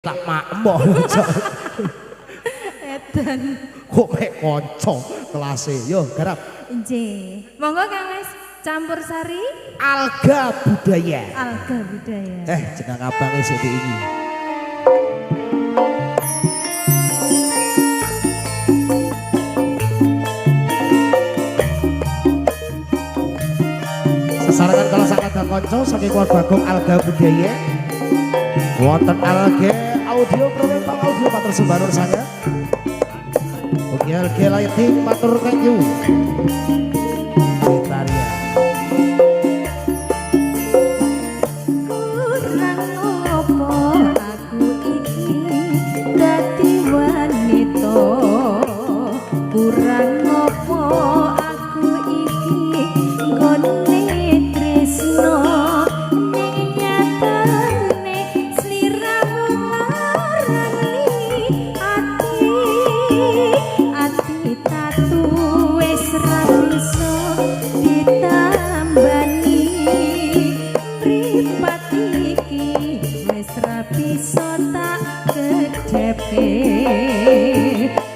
Tak maem kok. Edan. Kok mek kanca kelase. Yo garap. Nggih. Monggo Kang Mas campur sari Alga Budaya. Alga Budaya. Jeneng abange sik iki. Sesarengan kala sangat kanca saking keluarga Bagong Alga Budaya. Wonten Alga Audio Promental Audio matur sembah nuwun sanget. Oke Alga Lighting matur thank you. Betaria. Kurang opo aku iki dadi wanita, kurang opo aku iki nggone tresno, ning nyatane sliramu larani ati, ati tatu wis ra bisa ditambani, mripat iki wis ra bisa tak kedhepe,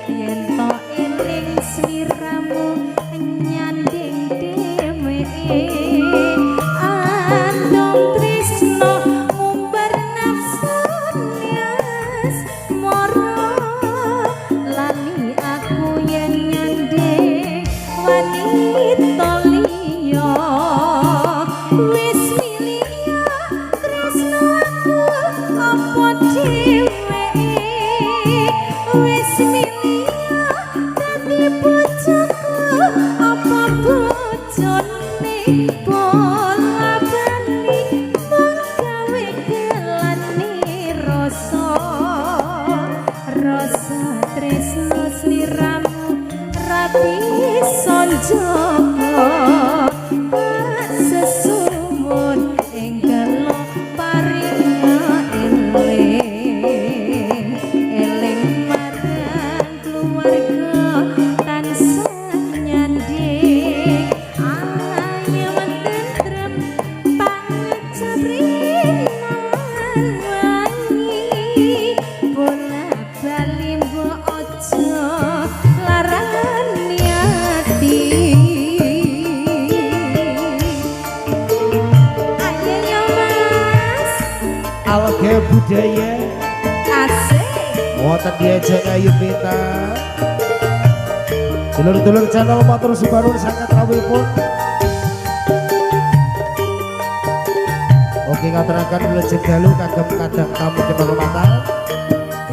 yen to eling sliramu nyanding dheweke, andong tresno ngumbar nafsune asmara, lali aku yen nyanding wanita liya, wis milih tresno aku apa dheweke, wis milih dadi bojoku apa bojone, bola bali mung gawe gelane rasa, rasa tresno sliramu ra bisa njaga, sesuwun ing gelo paring eling, eling marang keluarga tansah nyanding, ayem tentrem pangecap rina wangi, bola bali mbok aja larani ati. Ayo yo Mas. Alga Budaya. Asik. Wonten diajeng Ayu Beta. Dulur-dulur channel matur sembah nuwun sanget rawuhipun. Oke ngaturaken wilujeng dalu kagem kadang tamu kinurmatan.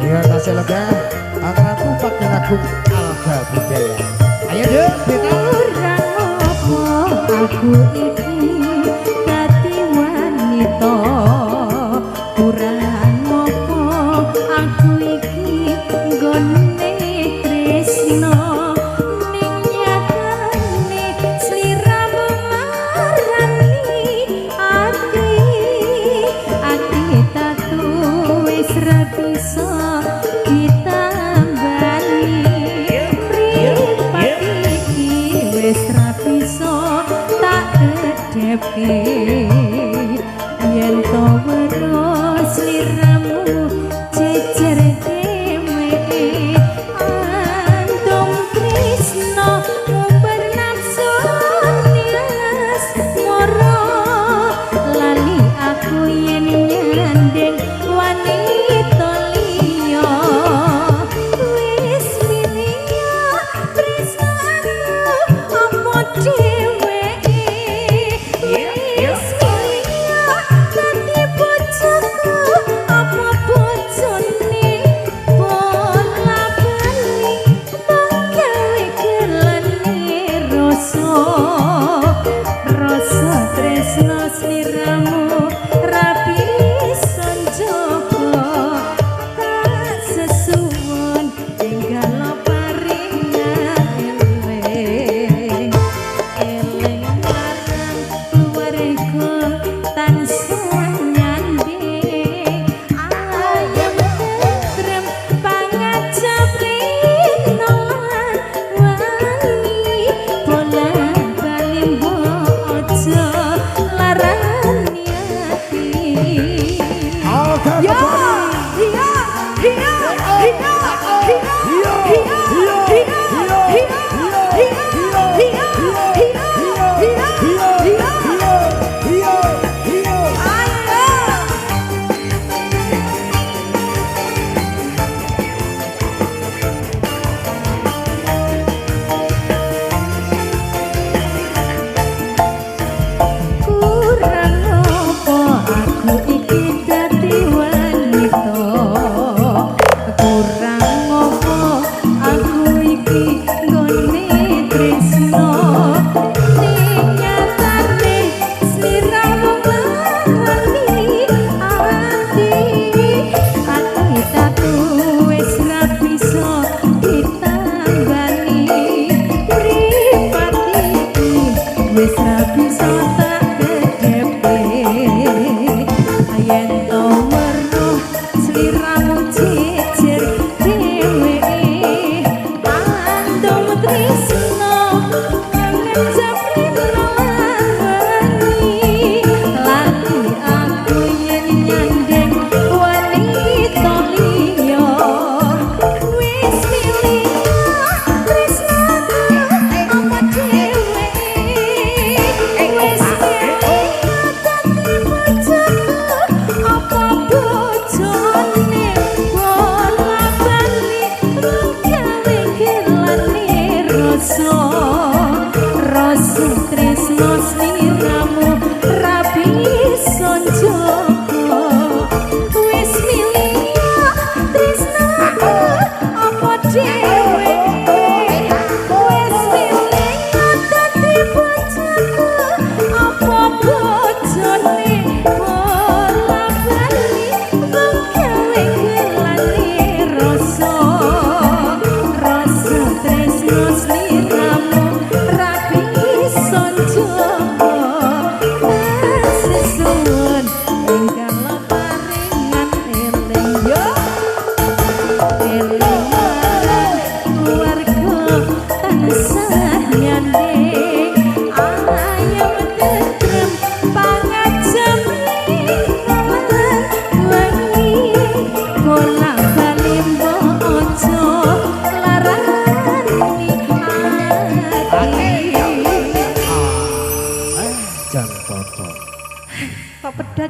Ya tasih lenggah angratu Pakdhe Agung Alga Budaya. Ayo Dek Beta. Kurang opo aku iki dadi wanita, kurang opo aku iki nggone tresno, ning nyatane sliramu larani ati, ati tatu wis ra bisa ditambani, mripat iki wis ra bisa tak kedhepe, yen to weruh sliramu jejer dheweke, andong tresno ngumbar nafsune asmara, lali aku yen nyanding wanita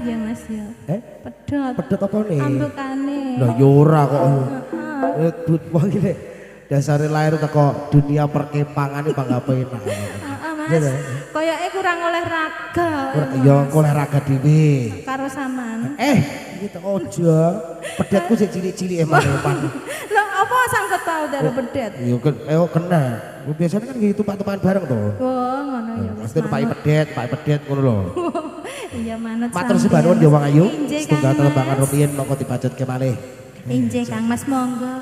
ya Mas ya. Eh? Pedot. Pedot apa nih? Ambekane. Lah ya ora kok. Eh, wong iki dasare lahir teko dunia perkembangan iki bangga penak. Heeh, Mas. Koyoke kurang oleh raga. Ya engko oleh raga dhewe. Karo sampean. Eh, iki to aja. Pedhetku sik cilik-cilik eman-eman. Lho, apa sangkut paut karo pedet? Ya kena. Biasanya kan gitu tumpak-tumpakan bareng to. Oh, ngono ya wis. Pasti tumpaki pedet, tumpaki pedet ngono lho. Iya manut. Matur sembah nuwun ya wong ayu. Injih, Setunggal Kang telembangan Mas. rumiyin mongko dibacutke malih. Injih Kang Mas monggo.